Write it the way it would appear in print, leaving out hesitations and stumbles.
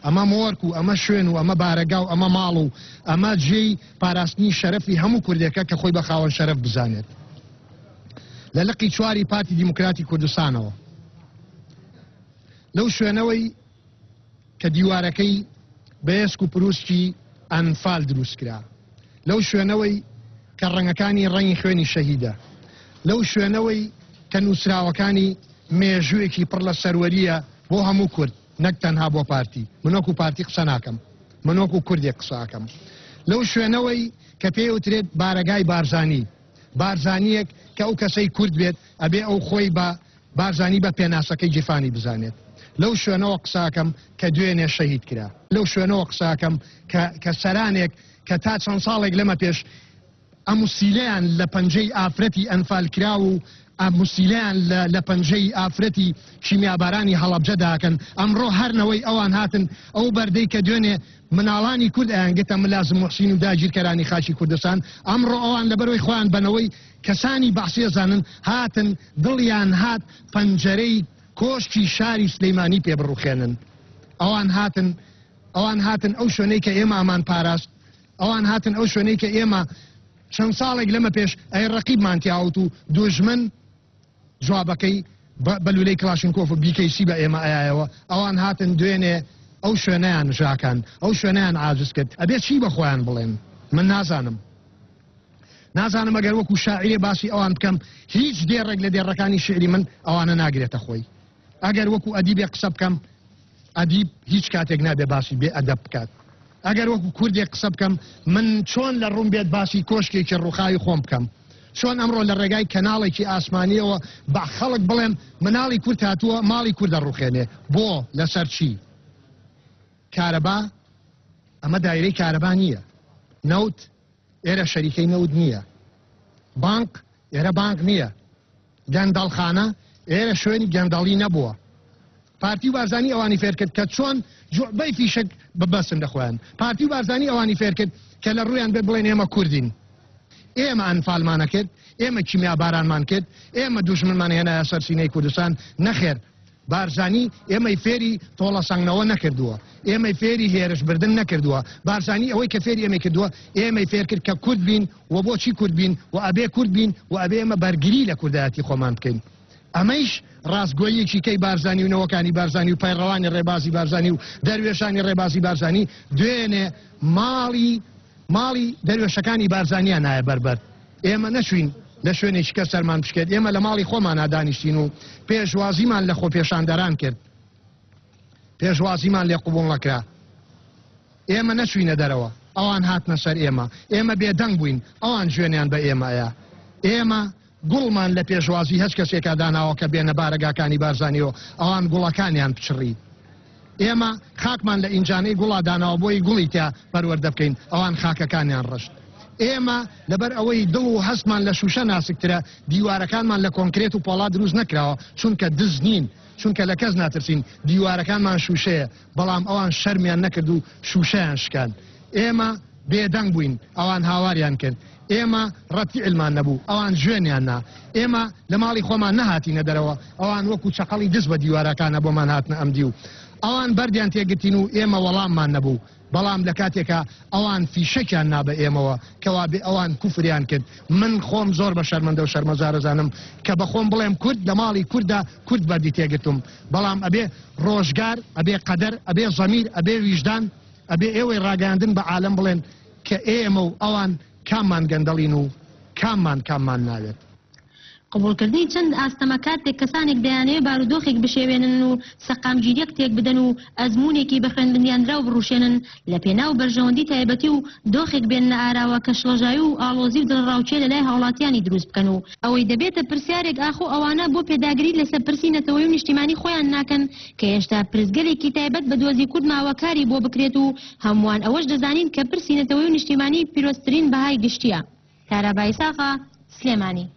ئەمە مۆرک و ئەمە شوێن و ئەمە بارەگا و ئەمە ماڵ و ئەمە جێی پاراستنی شەرەفی هەموو کوردێکە کە خۆی بە خاوەن شەرەف بزانێت. لە لقی چواری پارتی دیموکراتی کوردستانەوە، لەو شوێنەوەی کە دیوارەکەی بە ئێسک و پروسکی ئەنفال دروست کرا، لەو شوێنەوەی کە ڕەنگەکانی ڕەنگی خوێنی شەهیدە، لەو شوێنەوەی کە نووسراوەکانی مێژوویەکی پڕ لە سەروەرییە بۆ هەموو کورد نەک تەنها بۆ پارتی، من وەکو پارتی قسە ناکەم، من وەکو کوردێک قسە ئەکەم، لەو شوێنەوەی کە پێی ئەوترێت بارەگای بارزانی، بارزانییەک کە ئەو کەسەی کورد بێت ئەبێ ئەو خۆی بە بارزانی بە پێناسەکەی گیرفانی بزانێت. لەو شوێنەوە قسە ئەکەم کە دوێنێ شەهید کرا. لەو شوێنەوە قسە ئەکەم کە کە سەرانێک کە تا چەند ساڵێک لەمە پێش ئەموسیلەیان لە پەنجەی ئافرەتی ئەنفالکراو و ئەموسیلەیان لە لە پەنجەی ئافرەتی کیمیابارانی هەڵەبجە داکەن، ئەمڕۆ هەر نەوەی ئەوان هاتن ئەو بەردەی کە دوێنێ مناڵانی کورد ئەیانگرتە ملازم موحسین و داگیرکەرانی خاکی کوردستان، ئەمڕۆ ئەوان لەبەرئەوەی خۆیان بە نەوەی کەسانی بەعسی ئەزانن هاتن دڵیان هات پەنجەرەی کۆشکی شاری سلیمانی پێ بڕوخێنن. ئەوان هاتن ئەوان هاتن ئەو شوێنەی کە ئێمە ئەمان پاراست، ئەوان هاتن ئەو شوێنەی کە ئێمە چەند ساڵێک لەمە پێش ئەی ڕەقیبمان تیاوت و دوژمن جوابەکەی بە لولەی کڵاشینکۆف و بیکەیسی بە ئێمە ئەیایەوە، ئەوان هاتن دوێنێ ئەو شوێنەیان ژاکان، ئەو شوێنەیان عاجز کرد، ئەبێ چی بە خۆیان بڵێن؟ من نازانم. نازانم ئەگەر وەکو شاعیرێ باسی ئەوان بکەم هیچ دێڕێک لە دێڕەکانی شیعری من ئەوانە ناگرێتە خۆی. ئەگەر وەکو ئەدیبێک قسە بکەم ئەدیب هیچ کاتێک نابێ باسی بێ ئەدەب بکات. ئەگەر وەکو کوردێک قسە بکەم من چۆن لە ڕووم بێت باسی کۆشکێکی ڕووخاوی خۆم بکەم؟ چۆن ئەمڕۆ لە ڕێگای کەناڵێکی ئاسمانییەوە بە خەڵک بڵێم مناڵی کورد هاتووە ماڵی کورد دەڕوخێنێ؟ بۆ؟ لەسەر چی؟ کارەبا؟ ئەمە دایرەی کارەبا نییە. نەوت؟ ئێرە شەریکەی نەوت نییە. بانق؟ ئێرە بانق نییە. گەندەڵخانە؟ ئێرە شوێنی گەندەڵی نەبووە. پارتی و بارزانی ئەوانی فێرکرد کە چۆن جوعبەی فیشەک ببەستن لە خۆیان. پارتی و بارزانی ئەوانی فێرکرد کە لە ڕوویان بێت بڵێن ئێمە کوردین. ئێمە ئەنفالمانە کرد، ئێمە کیمیابارانمان کرد، ئێمە دوژمنمان هێنایە سەر سینەی کوردستان. نەخێر بارزانی ئێمەی فێری تۆڵەسەنگنەوە نەکردووە، ئێمەی فێری هێرشبردن نەکردووە. بارزانی ئەوەی کە فێری ئێمەی کردووە، ئێمەی فێرکرد کە کورد بین و بۆچی کورد بین و ئەبێ کورد بین و ئەبێ ئێمە بەرگری لە کوردایەتی خۆمان بکەین. ئەمەیش ڕاستگۆییەکی کەی بارزانی و نەوەکانی بارزانی و پەیڕەوانی ڕێبازی بارزانی و دەروێشانی ڕێبازی بارزانی دوێنێ ماڵی ماڵی دەروێشەکانی بارزانیان نایە بەر بەرد. ئێمە نەچوین لە شوێنێکی کە سەرمان بشکێت، ئێمە لە ماڵی خۆمانا دانیشتین و پێشوازیمان لە خۆپێشاندەران کرد، پێشوازیمان لێ قبوڵ نەکرا. ئێمە نەچوینە دەرەوە، ئەوان هاتنە سەر ئێمە، ئێمە بێدەنگ بووین، ئەوان جوێنیان بە ئێمە ئەیا. ئێمە گوڵمان لە پێشوازی هەچ کەسێکا داناوە کە بێنە بارەگاکانی بارزانیەوە، ئەوان گوڵەکانیان پچڕی. ئێمە خاکمان لە ئینجانەی گوڵا داناوە بۆی گوڵی تیا پەروەردە بکەین، ئەوان خاکەکانیان ڕشت. ئێمە لەبەر ئەوەی دڵ و هەستمان لە شوشە ناسکترە، دیوارەکانمان لە کۆنکرێت و پۆڵا دروست نەکراوە، چونکە دز نین، چونکە لە کەس ناترسین، دیوارەکانمان شوشەیە، بەڵام ئەوان شەرمیان نەکرد و شوشەیان شکاند. ئێمە بێدەنگ بووین، ئەوان هاواریان کرد. ئێمە ڕەتیعلمان نەبوو، ئەوان جوێنیان نا. ئێمە لە ماڵی خۆمان نەهاتینە دەرەوە، ئەوان وەکو چەقەڵی دز بە دیواراکانا بۆمان هاتنە ئەم دیو. ئەوان بەردیان تێگرتین و ئێمە وەڵاممان نەبوو. بەڵام لە کاتێکا ئەوان فیشەکیان نا بە ئێمەوە، کەوابێ ئەوان کوفریان کرد. من خۆم زۆر بە شەرمەندە و شەرمەزار ئەزانم کە بە خۆم بڵێم کورد، لە ماڵی کورددا کورد بەردی تێگرتوم. بەڵام ئەبێ ڕۆژگار، ئەبێ قەدەر، ئەبێ زەمیر، ئەبێ ویژدان، ئەبێ ئێوەی ڕاگەیاندن بە عالەم بڵێن کە ئێمە و ئەوان کاممان گەندەڵین و کاممان کاممان ناوێت. قبوڵکردنی چەند ئاستەمە کاتێک کەسانێک دەیانەوێت بارودۆخێک بشێوێنن و سەقامگیریەک تێکبدەن و ئەزموونێکی بە خوێنبندیاندراو بڕوشێنن لە پێناو بەرژەوەندی تایبەتی و دۆخێک بێننە ئاراوە کە شڵەژاوی و ئاڵۆزی و دڵەڕاوکێ لەلای هاوڵاتیانی دروست بکەن و ئەوەی دەبێتە پرسیارێک ئاخۆ ئەوانە بۆ پێداگری لەسەر پرسی نەتەوەیی و نیشتیمانی خۆیان ناکەن کە هێشتا پرسگەلێکی تایبەت بە دۆزی کورد ماوە کاری بۆ بکرێت و هەمووان ئەوەش دەزانین کە پرسی نەتەوەیی و نیشتیمانی پیرۆزترین بەهای گشتیە. تارا بایساغا، سلێمانی.